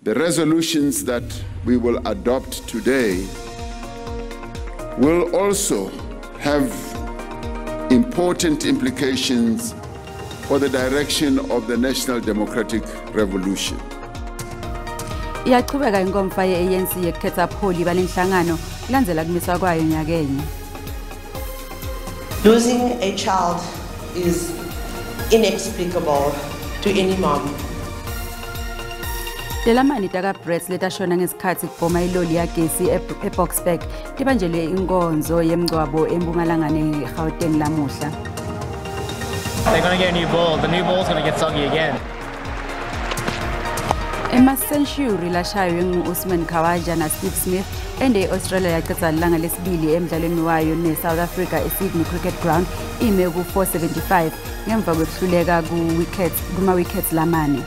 The resolutions that we will adopt today will also have important implications for the direction of the national democratic revolution. Iyachubeka inkomfa ye-ANC yekukhetsa buholi balenhlangano kulandzela kumiswa kwayo nyakenye. Losing a child is inexplicable to any mom. Telamani takaBrett letashona ngesikhatsi kubhoma iloli yagesi eBoksburg tibanjelwe inkonzo yemngcwabo eMpumalanga neGauteng lamuhla. They're going to get a new ball. The new ball's going to get soggy again. Ema-century lashaywe ngu-Usman Khawaja na-Steve Smith ende i-Australia yacedza lilanga lesibili emdlalweni wayo ne-South Africa e-Sydney Cricket Ground ime ku-475 ngemva kwekuhluleka kuma-wickets lamane.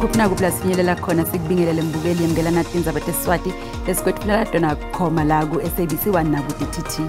Kuphi nakuphi la sifinyelela khona sikubingelele mbukeli yemkelana tindzaba tesiswati lesikwetfulela tona khoma la ku-SABC 1 naku-DTT.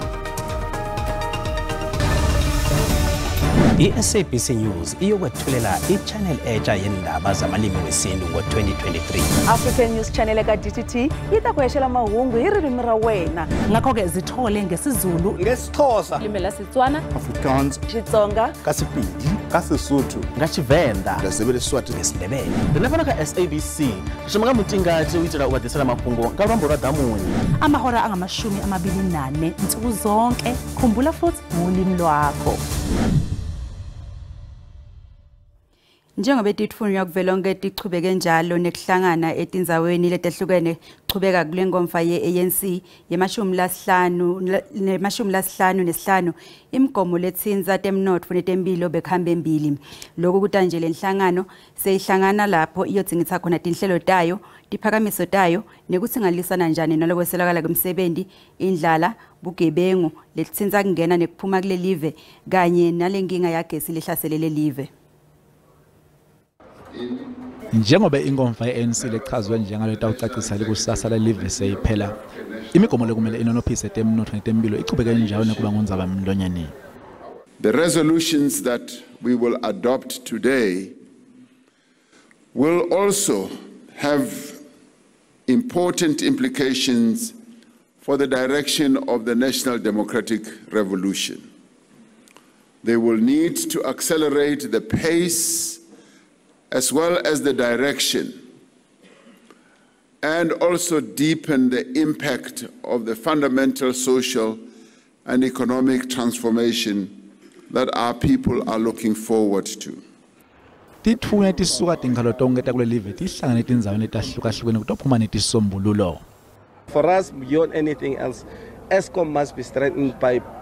I-SABC News iyokwethulela i-channel etsha yendaba zamalimi wesintu ngo-2023. African News Channel eka DTT yi ta ku hexela mahungu hi ririmi ra wena. Ngakho-ke zithole ngesiZulu, ngesiXhosa, limi la Setswana, Afrikaans, Xitsonga, ka Sepedi, ka Sesotho, nga Tshivenda, Ndebele, Siswati, ngesiNdebele. Rine fhano kha SABC ri shuma nga mutingati u itela u vha ḓisela mafhungo nga luambo lwa ḓamuni. Amahora angama-24 nsuku zonke. Khumbula futhi ngolimi lwakho. Njengoba titfunywa kuvelonke tichubeke njalo nekuhlangana etindzaweni letehlukene chubeka kule nkomfa ye-ANC yema-55 imigomo letsintsa temnotfo netemphilo bekuhambe embili. Lokhu kutanje lenhlangano seyihlangana lapho iyotsingisa khona tinhlelo tayo, tiphakamiso tayo nekutsi ingalisana njani nalokweswelakala kwemsebenti, indlala, bugebengu letitsintsa kungena nekuphuma kulelive kanye nalenkinga yagesi lehlasele lelive. Njengoba inkomfa ye-ANC lechazwe njengaleto awucacisa likusasa lelive seyiphela, imigomo lekumele inonophise temnotfo netemphilo ichubeke njalo nekuba ngundzaba mlonyeni. The resolutions that we will adopt today will also have important implications for the direction of the national democratic revolution. They will need to accelerate the pace as well as the direction, and also deepen the impact of the fundamental social and economic transformation that our people are looking forward to. Titfunywa tisuka tinkhalo tonkhe takulelive tihlangane etindzaweni letahlukahlukene kutophuma netisombululo. For us, beyond anything else, Eskom must be strengthened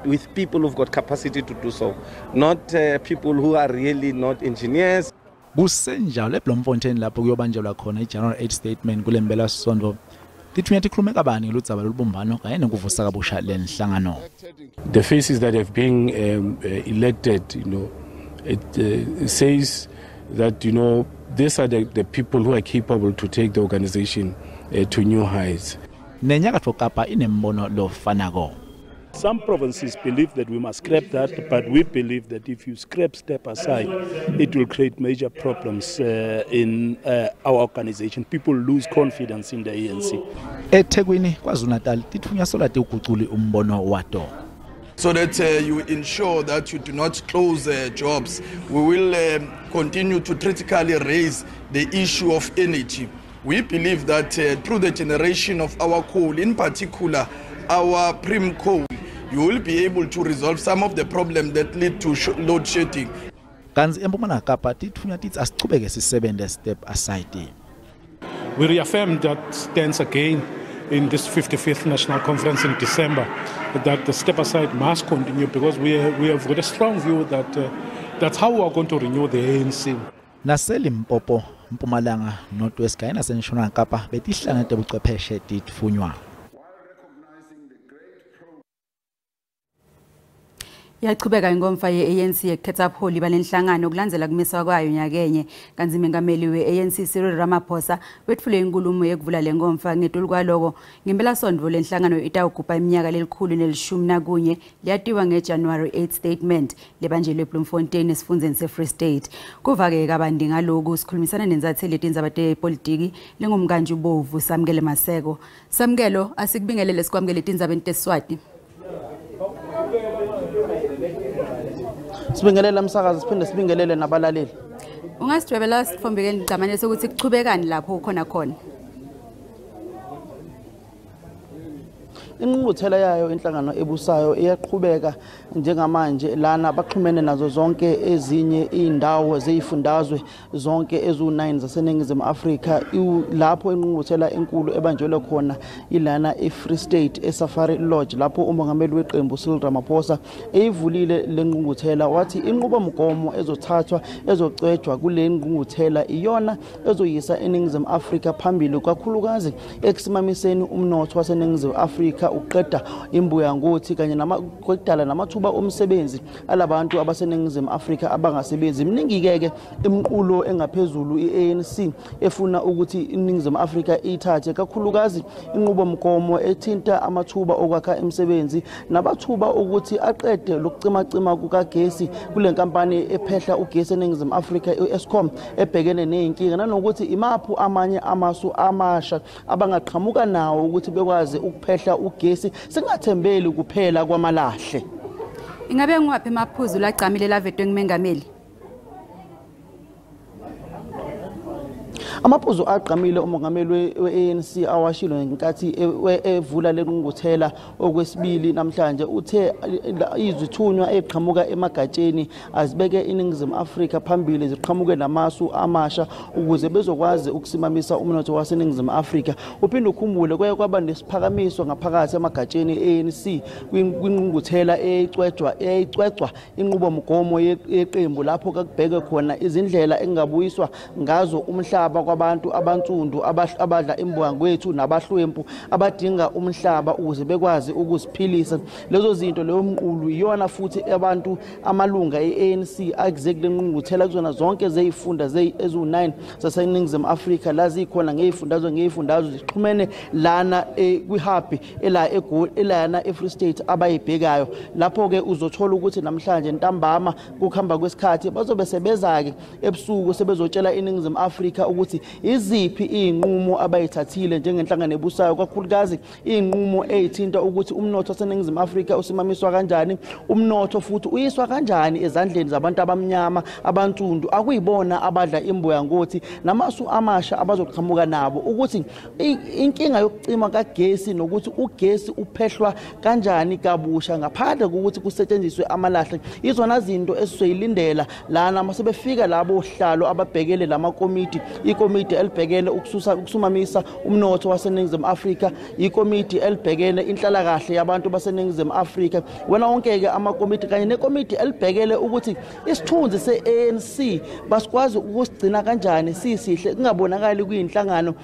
with people who've got capacity to do so, not people who are really not engineers. Kusenjalo eBloemfontein lapho kuyobanjelwa khona i-General 8 Statement kule mpelasonto. Titfunywa tikhulume kabani ngeludzaba lolubumbano kanye nekuvusa kabusha lenhlangano. The faces that have been elected, it says that, these are the people who are capable to take the organization to new heights. Nenyakatfo Kapa inembono lofanako. Some provinces believe that we must scrap that, but we believe that if you scrap step aside, it will create major problems in our organization. People lose confidence in the ANC. eThekwini, KwaZulu-Natal, titfunywa sola tiwuguculi umbono wato. So that you ensure that you do not close jobs. We will continue to critically raise the issue of energy. We believe that through the generation of our coal, in particular our prim coal, you will be able to resolve some of the problems that lead to load shedding. Kantsi eMpumalanga Kapa titfunywa titsi asichubeke sisebente step aside. We reaffirmed that stance again in this 55th National Conference in December, that the step aside must continue because we have got a strong view that that's how we are going to renew the ANC. NaseLimpopo, Mpumalanga, North West kanye naseNtshonalanga Kapa betihlangene tebuchwepheshe titfunywa. Iyachubeka inkomfa ye-ANC yekukhetha buholi balenhlangano kulandzela kumiswa kwayo nyakenye. Kantsi mengameli we-ANC Cyril Ramaphosa wetfule inkulumo yekuvula lenkomfa. Ngetulu kwaloko, ngempelasonto lenhlangano itawugubha iminyaka le-111 leyatiwa nge-January 8 Statement lebanjelwe eBloemfontein esifundzeni se-Free State. Kuva-ke kabanti ngaloku sikhulumisana nentsatseli yetindzaba tepolitiki lengumkantjubovu Samkele Maseko. Samkelo, asikubingelele sikwamukele etindzabeni teSiswati. Sibingelele umsakazi, siphinde sibingelele nabalaleli. Ungasidwebela sitfombe ngicamane sokuthi kuchubekani lapho ukhona khona? Inqungquthela yayo inhlangano ebusayo iyaqhubeka njengamanje lana, baxhumene nazo zonke ezinye iy'ndawo zey'fundazwe zonke eziwu-9 zaseNingizimu Afrika. Lapho inqungquthela enkulu ebanjelwe khona ilana e-Free State eSafari Lodge, lapho umongameli weqembu Cyril Ramaphosa eyivulile le ngqungquthela, wathi inqubomgomo ezothathwa ezocwejwa kule ngqungquthela iyona ezoyisa eNingizimu Afrika phambili, kakhulukazi ekusimamiseni umnotho waseNingizimu Afrika, ukuqeda imbuya ngothi kanye kwekudala namathuba omsebenzi alabantu abaseNingizimu Afrika abangasebenzi. Miningi-ke ke imiqulo engaphezulu i-ANC efuna ukuthi iNingizimu Afrika iyithathe, kakhulukazi inqubomgomo ethinta amathuba okwakha imisebenzi nabathuba ukuthi aqede lokucimacima kukagesi kule nkampani ephehla ugesi eNingizimu Afrika i-Eskom ebhekene ney'nkinga, nanokuthi imaphi amanye amasu amasha abangaqhamuka nawo ukuthi bekwazi ukuphehla ugesi singathembeli kuphela kwamalahle. Ingabe ngiwaphi emaphuzu lagcamile lavetwe ngumengameli? Amaphuzu agqamile umongameli we-ANC awashilo ngenkathi evula lenqungquthela okwesibili namhlanje, uthe izithunywa eziqhamuka emagatsheni azibeke iNingizimu Afrika phambili, ziqhamuke namasu amasha ukuze bezokwazi ukusimamisa umnotho waseNingizimu Afrika. Uphinde ukhumbule kuye kwaba nesiphakamiso ngaphakathi emagatsheni e-ANC kwinqungquthela eyayicwecwa inqubomgomo yeqembu, lapho kakubheke khona izindlela engabuyiswa ngazo umhlaba kwabantu abansundu abadla imbuya-ngwethu nabahlwempu abadinga umhlaba ukuze bekwazi ukuziphilisa. Lezo zinto, leyo mqulu iyona futhi abantu amalunga e-ANC akuze kule ngqungquthela kuzona zonke zey'funda eziwu-9 zaseNingizimu Afrika, la zikhona ngey'fundazwe ngey'fundazwe zixhumene lana kwi-hub ela elana e-Free State abayibhekayo. Lapho-ke uzothola ukuthi namhlanje ntambama kuhamba kwesikhathi bazobe sebeza-ke ebusuku sebezotshela iNingizimu Afrika ukuthi iziphi iy'nqumo abayithathile njengenhlangano ebusayo, kakhulukazi iy'nqumo ey'thinta ukuthi umnotho waseNingizimu Afrika usimamiswa kanjani, umnotho futhi uyiswa kanjani ezandleni zabantu abamnyama abansundu akuyibona abadla imbuya ngothi, namasu amasha abazoqhamuka nabo ukuthi inkinga yokucima kagesi nokuthi ugesi uphehlwa kanjani kabusha ngaphandle kokuthi kusetshenziswe amalahle. Izona zinto esizoyilindela lana masebefika labo hlalo ababhekele lamakomiti, ikomiti elibhekele ukususa ukusumamisa umnotho waseNingizimu Afrika, ikomiti elibhekele inhlalakahle yabantu baseNingizimu Afrika, wena wonke-ke amakomiti, kanye nekomiti elibhekele ukuthi isithunzi se-ANC basikwazi ukusigcina kanjani sisihle, kungabonakali kuyinhlangano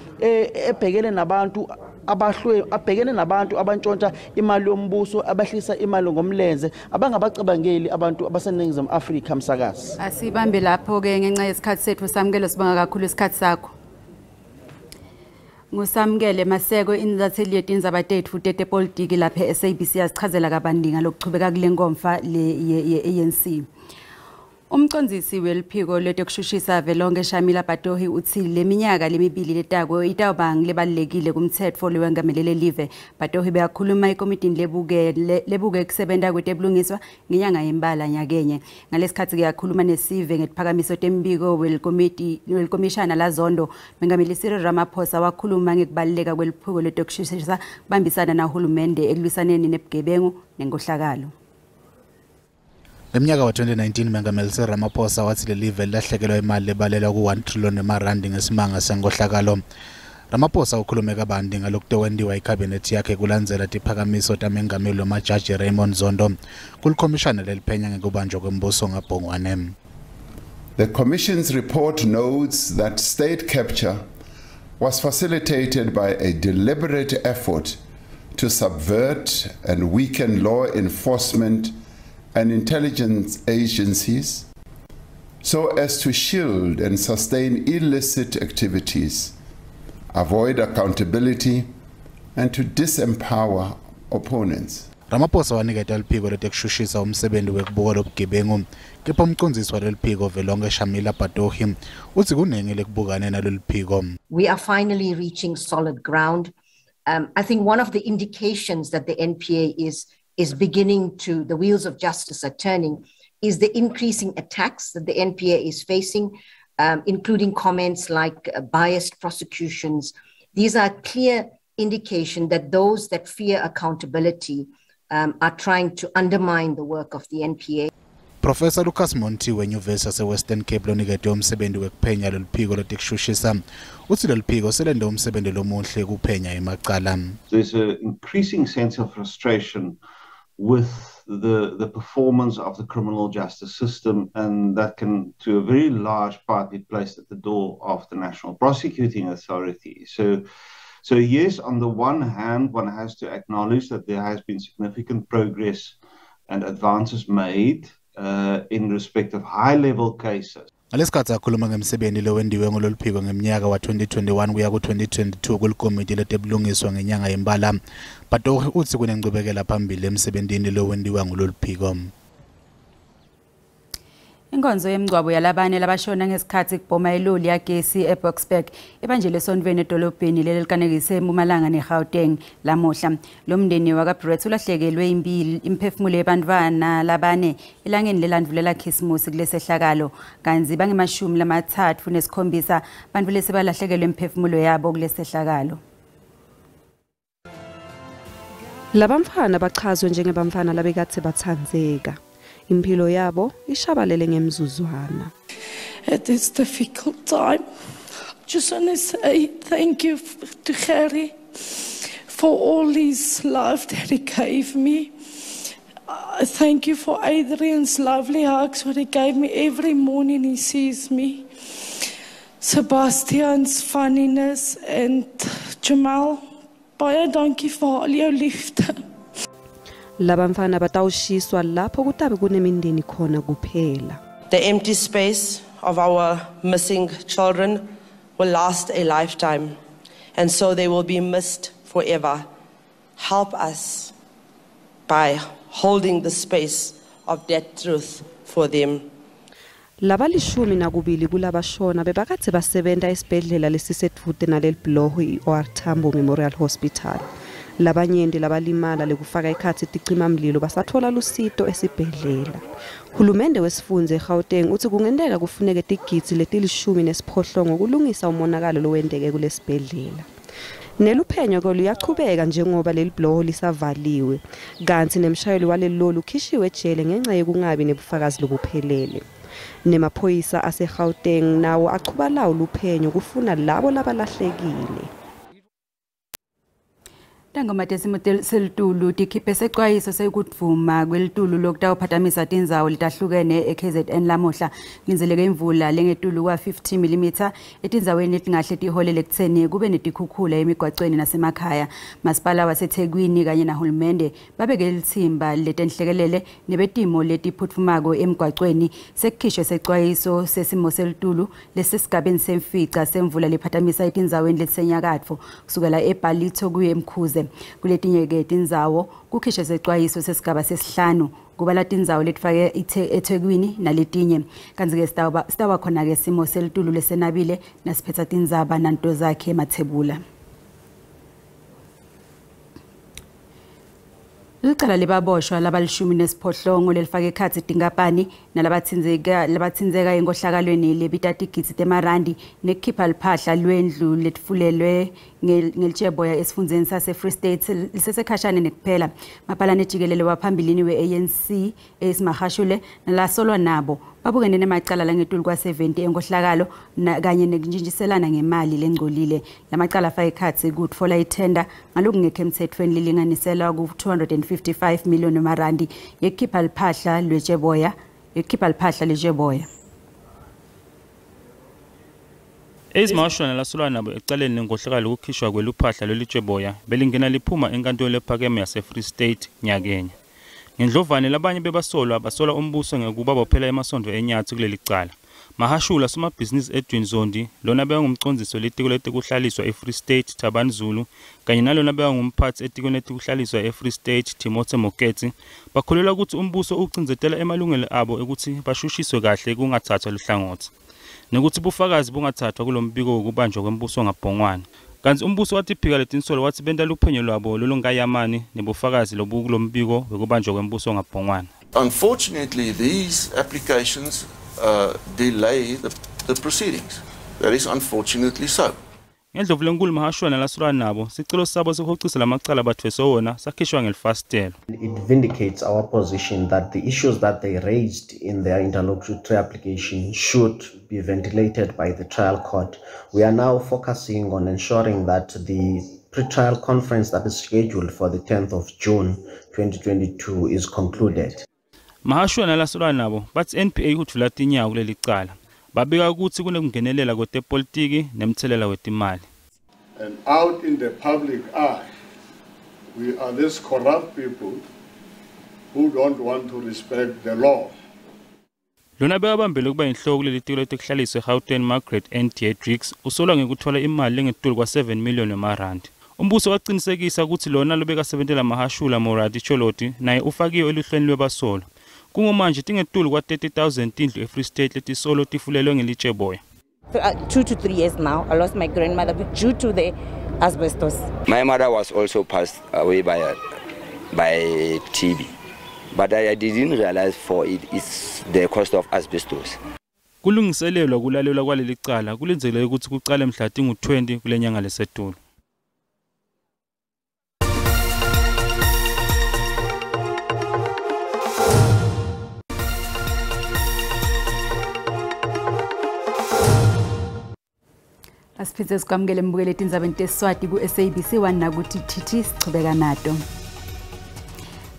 ebhekene nabantu abahlwe abhekene nabantu abantshontsha imali yombuso, abahlisa imali ngomlenze, abangabacabangeli abantu abaseNingizimu Afrika. Msakazi, asibambe lapho-ke ngenxa yesikhathi sethu. Samukelo, sibonga kakhulu isikhathi sakho. NguSamukele Maseko, intatheli yetindzaba tetfu tetepolitiki lapha e-SABC, yasichazela kabanti ngalokuchubeka kule nkomfa le ye-ANC. Umcondzisi weliphiko letekushushiswa velonke Shamila Batohi utsi leminyaka lemibili letako itawuba ngilebalulekile kumtsetfo lowengamelele live. Batohi beyakhuluma ekomitini lebuke kusebenta kwetebulungiswa ngenyanga yembala nyakenye. Ngalesikhatsi kuyakhuluma nesive ngetiphakamiso tembiko welikomiti welikomishana laZondo, Mengameli Cyril Ramaphosa wakhuluma ngekubaluleka kweliphiko letekushushiswa kubambisana nahulumende ekulwisaneni nebugebengu nenkohlakalo. Ngeminyaka wa-2019 Mengameli Cyril Ramaphosa wathi lelive lilahlekelwa imali lebalelwa ku-1 trillion emarandi ngesimanga senkohlakalo. Ramaphosa ukhulume kabanti ngalokutokwentiwa ikhabinethi yakhe kulandzela tiphakamiso tamengameli wemajaji Raymond Zondo kulikhomishana leliphenya ngekubanjwa kwembuso ngabhongwane. The Commission's report notes that state capture was facilitated by a deliberate effort to subvert and weaken law enforcement and intelligence agencies so as to shield and sustain illicit activities, avoid accountability, and to disempower opponents. Ramaphosa waniketa liphiko letekushushisa umsebenzi wekubuka lobugebengu, kepha umcondzisi waleliphiko velonke Shamila Batohi utsi kunengi lekubukane naleliphiko. We are finally reaching solid ground. I think one of the indications that the NPA is beginning to, the wheels of justice are turning, is the increasing attacks that the NPA is facing, including comments like biased prosecutions. These are clear indication that those that fear accountability are trying to undermine the work of the NPA. Professor Lucas Monti wenyuvesi yase-Western Cape loniketwe umsebenzi wekuphenya loluphiko letekushushisa utsi loluphiko selente umsebenzi lomuhle kuphenya emacala. There's an increasing sense of frustration with the performance of the criminal justice system, and that can, to a very large part, be placed at the door of the National Prosecuting Authority. So yes, on the one hand, one has to acknowledge that there has been significant progress and advances made in respect of high-level cases. Ngalesikhatsi akhuluma ngemsebenti lowentiwe nguloluphiko ngemnyaka wa-2021 kuya ku-2022 kulikomiti letebulungiswa ngenyanga yempala, Batohi utsi kunenchubekela phambili emsebentini lowentiwa nguloluphiko. Inkonzo yemngcwabo yalabane labashona ngesikhatsi kubhoma iloli yagesi eBoksburg ibanjelwe esontfweni edolobheni leli likanekise eMpumalanga neGauteng lamuhla. Lo mndeni wakaBrett ulahlekelwe imphefumulo yebantfwana labane elangeni lelandvulela Khisimusi kulesehlakalo, kantsi bangema-37 bantfu lesebalahlekelwe imphefumulo yabo kulesehlakalo. Labamfana bachazwe njengebamfana labekatse batsandzeka. Impilo yabo ishabalele ngemzuzwana. At this difficult time, I just want to say thank you to Harry for all his love that he gave me. Thank you for Adrian's lovely hugs what he gave me every morning he sees me. Sebastian's funniness and Jamal, baie dankie vir al jou liefde. Labamfana batawushiswa lapho kutabe kunemindeni khona kuphela. The empty space of our missing children will last a lifetime, and so they will be missed forever. Help us by holding the space of that truth for them. Labalishumi nakubili kulabashona bebakatse basebenta esibhedlela lesisedvute naleli bhuloho i-OR Tambo Memorial Hospital. Labanyenti labalimala lekufaka ekhatsi ticimamlilo basatfola lusito esibhedlela. Hulumende wesifundza eGauteng utsi kungenteka kufuneke tigidzi leti-18 kulungisa umonakalo lowenteke kulesibhedlela. Neluphenyo ke luyachubeka njengoba leli bhuloho lisavaliwe, kantsi nemshayeli waleli loli ukhishiwe ejele ngenca yekungabi nebufakazi lobuphelele. Nemaphoyisa aseGauteng nawo achuba lawo luphenyo kufuna labo labalahlekile. Tangoma tesimo selitulu tikhiphe secwayiso sekudvuma kwelitulu lokutawuphatamisa tindzawo letahlukene eKZN lamuhla. Kulindzeleke imvula lengetulu kwa-50 mm etindzaweni letingahle tiholele ekutseni kube netikhukhula emigwacweni nasemakhaya. Masipala waseThekwini kanye nahulumende babeke litsimba letenhlekelele nebetimo letiphutfumako emgwacweni. Sekukhishwe secwayiso sesimo selitulu lesisigabeni semfica semvula lephatamisa etindzaweni letisenyakatfo kusukela eBallito kuye eMkhuze. Kuletinye-ke tindzawo kukhishwe secwayiso sesigaba sesihlanu kubala tindzawo letifake eThekwini naletinye. Kantsi-ke sitawuba khona-ke simo selitulu lesenabile nasiphetsa tindzaba nanto zakhe Mathebula. Licala lebaboshwa labalishumi nesiphohlongo lelifake ekhatsi tinkampani nalabatsintseka enkohlakalweni lebita tigidzi temarandi nekukhipha luphahla lwendlu letfulelwe ngelitjeboya esifundzeni sase-Free State lisesekhashane nekuphela. Mabhalane jikelele waphambilini we-ANC Ace Magashule nalasolwa nabo babukene nemacala langetulu kwa-70 enkohlakalo kanye nekuntjintjiselana ngemali lengcolile. Lamacala afaka ekhatsi kutfola ithenda ngalokungekho emtsetfweni lilinganiselwa ku-255 million emarandi yekukhipha luphahla lwetjeboya yekukhipha luphahla lwetjeboya. Ace Magashule nalasolwa nabo ecaleni lenkohlakalo kukhishwa kweluphahla lwelitjeboya belingena liphuma enkantolo lephakeme yase-Free State nyakenye. Ngendlovane labanye bebasolwa basola umbuso ngekuba bophela emasondo enyatsi kuleli cala. Mahashula somabhizinisi Edwin Zondi lona bekangumcondzisi welitiko letekuhlaliswa eFree State Thabani Zulu kanye nalona bekangumphatsi etikweni letekuhlaliswa eFree State Timothy Moketsi bakholelwa kutsi umbuso ucindzetela emalungelo abo ekutsi bashushiswe kahle kungathathwa luhlangotsi nekuthi bufakazi bungathathwa kulombiko wekubanjwa kwembuso ngabhongwane. Kanti umbuso watiphika letinsolo wathi benta luphenyo lwabo lolungayamani nebufakazi lobukulombiko wekubanjwa kwembuso ngabhongwane. Unfortunately, these applications delay the proceedings. That is unfortunately so. Ngendlovu lenkulu Mahashwana lasulwa nabo sicelo sabo sekuhocisa lamacala bathweswe wona sakhishwa ngelifasitelo. It vindicates our position that the issues that they raised in their interlocutory application should be ventilated by the trial court. We are now focusing on ensuring that the pre-trial conference that is scheduled for the 10th of June 2022 is concluded. Mahashwana lasulwa nabo bathi NPA uthula tinyawo kuleli cala. Babika ukuthi kunekungenelela kwetepolitiki nemthelela wetimali. And out in the public eye, we are these corrupt people who don't want to respect the law. Lona bekabambele kuba inhloko kuleli tiko letekuhlaliswa eGauteng Margaret N. Diedricks usolwa ngekuthola imali lengetulu kwa-7 million emarandi. Umbuso waqinisekisa ukuthi lona lobekasebentela Mahashula Moradi Choloti naye ufakiwe eluhlweni lwebasolwa. Kungomanje tingetulu kwa-30,000 tindlu eFree State letisolo tifulelwe ngelitsheboya. 2 to 3 years now, I lost my grandmother due to the asbestos. My mother was also passed away by TB, but I didn't realize for it is the cost of asbestos. Kulungiselelwa kulalelwa kwaleli cala kulindzeleke ukuthi kuqale mhla tingu-20 kule nyanga lesetulu. Asiphindze sikwamukele mbukele tindzabeni teSiswati ku-SABC 1 naku-TTT sichubeka nato.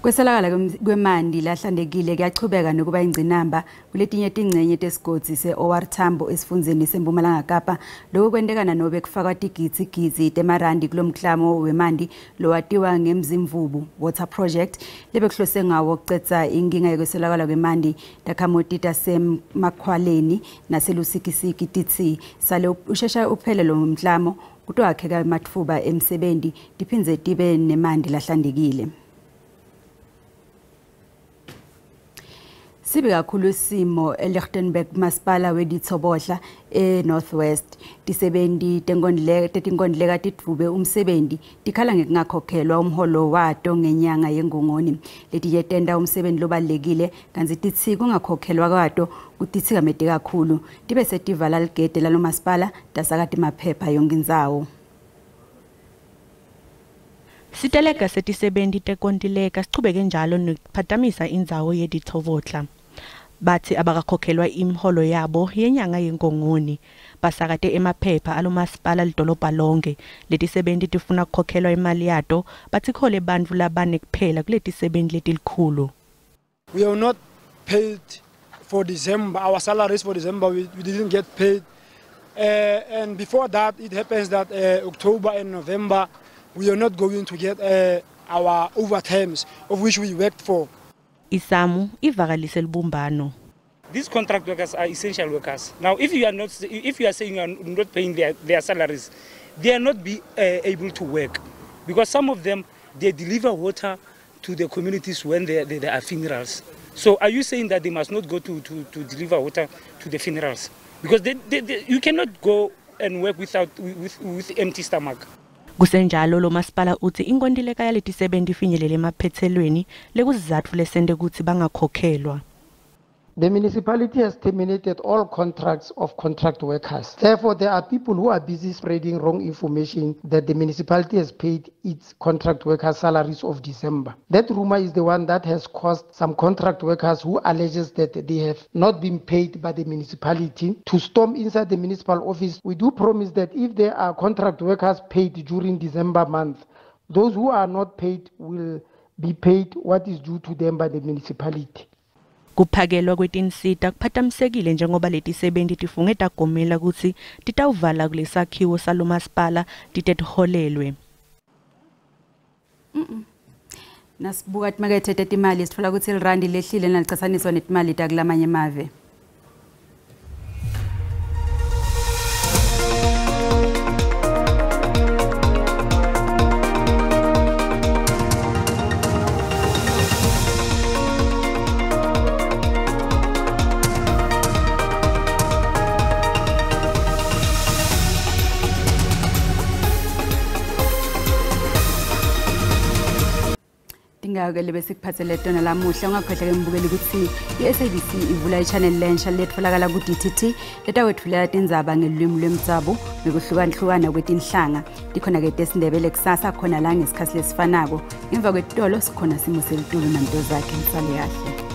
Kweselakala kwemandi lahlantekile kuyachubeka nokuba ingcinamba kuletinye tingcenye tesigodzi se-OR Tambo esifundzeni seMpumalanga Kapa. Lokhu kwentekana nobe kufakwa tigidzi temarandi kulomklamo wemandi lowatiwa ngemzimvubu Water Project lebekuhlose ngawo kucedza inkinga yekweselakala kwemandi. Takhamuti tasemakhwaleni naselusikisiki titsi sale ushesha uphele lo mklamo kutwakheka ematfuba emsebenzi tiphindze tibe nemandi lahlantekile. Sibi kakhulu isimo eLichtenburg masipala weDitsobotla eNorth West. Tisebenti tetinkondleka tidvube umsebenzi tikhala ngekungakhokhelwa umholo wato ngenyanga yengongoni. Letinye tenta umsebenzi lobalulekile kantsi titsi kungakhokhelwa kwato kutithikamete kakhulu. Tibe setivala ligede lalo masipala tasakata emaphepha yonke indzawo. Siteleka setisebenti tekontileka sichubeke njalo nekuphatamisa indzawo yeDitsobotla. Bathi abakakhokhelwa imiholo yabo yenyanga yengongoni. Basakate emaphepha alomasipala lidolobha lonke. Letisebenti tifuna kukhokhelwa imali yato, bathi khole bantfu labane kuphela kuletisebenti letilikhulu. We are not paid for December. Our salaries for December we didn't get paid. And before that it happens that October and November we are not going to get our overtimes of which we worked for. Isamu ivakalise libumbano. These contract workers are essential workers. Now, if you are saying you are not paying their salaries, they are not be able to work, because some of them they deliver water to the communities when there are funerals. So, are you saying that they must not go to deliver water to the funerals? Because you cannot go and work with empty stomach. Kusenjalo lo masipala uthi inkontileka yaletisebenti ifinyelele emaphethelweni lekusizatfu lesente kutsi bangakhokhelwa. The municipality has terminated all contracts of contract workers. Therefore, there are people who are busy spreading wrong information that the municipality has paid its contract workers' salaries of December. That rumor is the one that has caused some contract workers who alleges that they have not been paid by the municipality to storm inside the municipal office. We do promise that if there are contract workers paid during December month, those who are not paid will be paid what is due to them by the municipality. Kuphakelwa kwetinsita kuphatamsekile njengoba letisebenti tifunge tagomela kutsi titawuvala kulesakhiwo salomasipala tite tiholelwe. Nasibuka timakethe tetimali sitfola kutsi lirandi lehlile nalicatsaniswa netimali takulamanye emave. Tingako lebesikuphathele tona lamuhla. Ungakhohlwa ke mbukeli kutsi i-SABC ivula i-channel lensha letfolakala ku-DTT letawetfulela tindzaba ngelulwimi lwemdzabu ngekuhlukahlukana kwetinhlanga. Tikhona-ke tesiNdebele kusasa khona la ngesikhatsi lesifanako. Emva kwetitolo sikhona simo selitulu namnto zakhe. Nisale kahle.